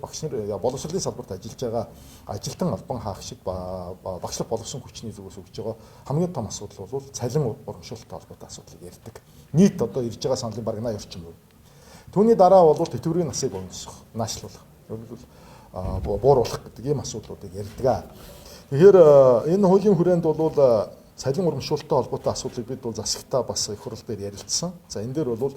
Багш нар, боловсролын салбарт ажиллаж байгаа ажилтан албан хаагчид багшлах боловсон хүчний зүгээс өгж байгаа хамгийн том асуудал бол цалин урамшуулалтай холбоотой асуудлыг ярьдаг. Нийт одоо ирж байгаа саналын бараг 80 орчим хувь. Түүний дараа бол тэтгэврийн насыг өндөсөх, наашлуулах, өөрөлдөл бууруулах гэдэг ийм асуудлуудыг ярьдаг. Тэгэхээр энэ хуулийн хүрээнд бол цалин урамшуулалтай холбоотой асуудлыг бид бол засагтаа бас их хурал дээр ярилцсан. За, энэ дээр бол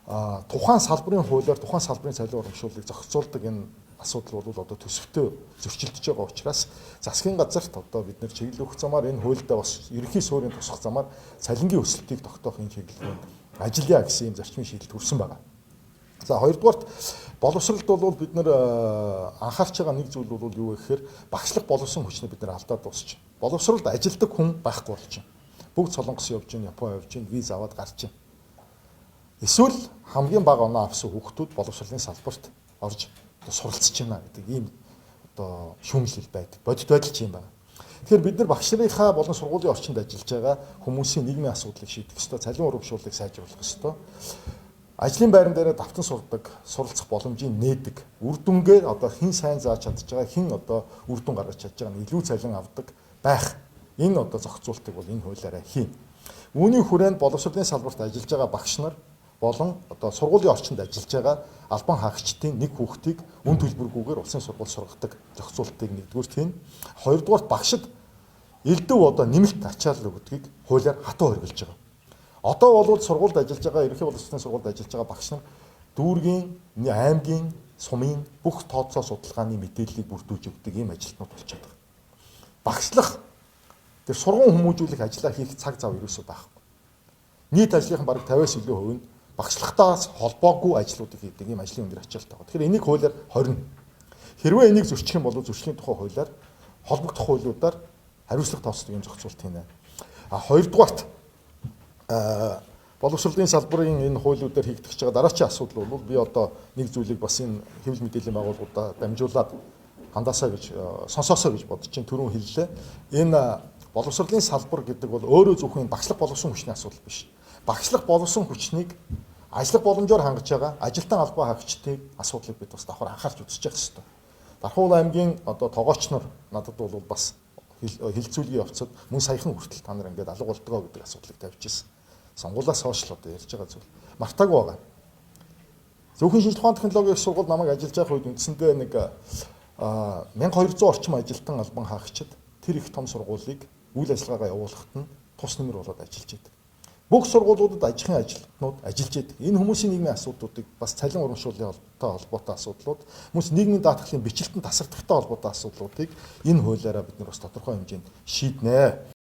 тухайн салбарын хуулиар тухайн салбарын цалин урамшууллыг зохицуулдаг энэ асуудал бол одоо төсөвтөө зөрчилдөж байгаа учраас засгийн газарт одоо бид нэр чиглэл өгөх замаар, энэ хуульдаа бас ерөнхий суурийн тусгах замаар цалингийн өсөлтийг тогтоох энэ чиглэлээр ажиллая гэсэн юм зарчмын шийдэлд хүрсэн байгаа. За, хоёрдугаарт боловсролд бол бид нэр анхаарч байгаа нэг зүйл бол юу вэ гэхээр багшлах боловсон хүчнийг бид нэр алдаад дуусч. Боловсролд ажилдаг хүн байхгүй болж байна. Бүгд Солонгос явж байна, Япон явж байна, виз аваад гарч байна. Эсвэл хамгийн бага оноо авсан хүүхдүүд боловсролын салбарт орж суралцж байна гэдэг ийм одоо шүүмжлэл байдаг. Бодит байдал ч юм байна. Тэгэхээр бид нар багш нарынхаа болон сургуулийн орчинд ажиллаж байгаа хүмүүсийн нийгмийн асуудлыг шийдэх ёстой, цалин урамшууллыг сайжруулах ёстой. Ажлын байран дээр давтан сурдаг, суралцах боломжийг нээдэг. Үр дүнгээр одоо хэн сайн зааж чадж байгаа, хэн одоо үр дүн гаргаж чадж байгаа нь илүү цалин авдаг байх. Энэ одоо зохицуултыг бол энэ хуулиараа хийн. Үүний хүрээнд боловсролын салбарт ажиллаж байгаа багш нар болон одоо сургуулийн орчинд ажиллаж байгаа албан хаагчдын нэг хүүхдийг үн төлбөргүйгээр улсын сургууль сургадаг зохицуултыг нэгдүгээр тийм. Хоёрдугаарт багшид элдв одоо нэмэлт ачаал өгдгийг хуулиар хатуу хоригдж байгаа. Одоо бол сургуульд ажиллаж байгаа, ерөнхий боловсролын сургуульд ажиллаж байгаа багш нар дүүргийн, аймгийн, сумын бүх тооцоо судалгааны мэдээллийг бүрдүүлж өгдөг ийм ажилтнууд болчиход байгаа. Багшлах тэр сургууль хүмүүжүүлэх ажлаа хийх цаг зав ерөөсөө байхгүй. Нийт ажлынхан бараг 50-аас илүү хувь нь багшлахтаас холбоогүй ажлуудыг хийдэг ийм ажлын өндөр ачаалттай байгаа. Тэгэхээр энийг хуулиар хорно. Хэрвээ энийг зөрчих юм бол зөрчлийн тухай хуулиар холбогдох хуулиудаар хариуцлага тооцдог юм зохицуулт хийнэ. А хоёрдугаарт боловсролын салбарын энэ хуулиудаар хийгдэх байгаа дараачийн асуудал бол би одоо нэг зүйлийг бас энэ хэвлэл мэдээллийн байгууллагуудаа дамжуулаад хандаасаа гэж, сонсоосоо гэж бодож чинь түрүүн хэллээ. Энэ боловсролын салбар гэдэг бол өөрөө зөвхөн багшлах боловсон хүчний асуудал биш. Багшлах боловсон хүчнийг ажиллах боломжоор хангаж байгаа ажилтан албан хаагчдын асуудлыг бид бас давхар анхаарч үзэж явах хэрэгтэй. Дархуул аймгийн одоо тогооч нар надад бол бас хилцүүлгийн явцад мөн саяхан хүртэл та нар ингээд алга болдгоо гэдэг асуудлыг тавьж ирсэн. Сонгуулиас хойш л одоо ярьж байгаа зүйл. Мартаагүй байгаа. Зөвхөн шинжлэх ухааны технологийн их сургууль намайг ажиллаж байх үед үндсэндээ нэг 1200 орчим ажилтан албан хаагчид тэр их том сургуулийг үйл ажиллагаагаа явуулахад нь тус нэмэр болоод ажиллаж байдаг. Бүх сургуулиудад аж ахуйн ажилтнууд ажиллаж байдаг. Энэ хүмүүсийн нийгмийн асуудлуудыг бас цалин урамшууллынтай холбоотой асуудлууд, хүмүүс нийгмийн даатгалын бичлэлтэн тасардахтай холбоотой асуудлуудыг энэ хуулиараа бид нар бас тодорхой хэмжээнд шийднэ.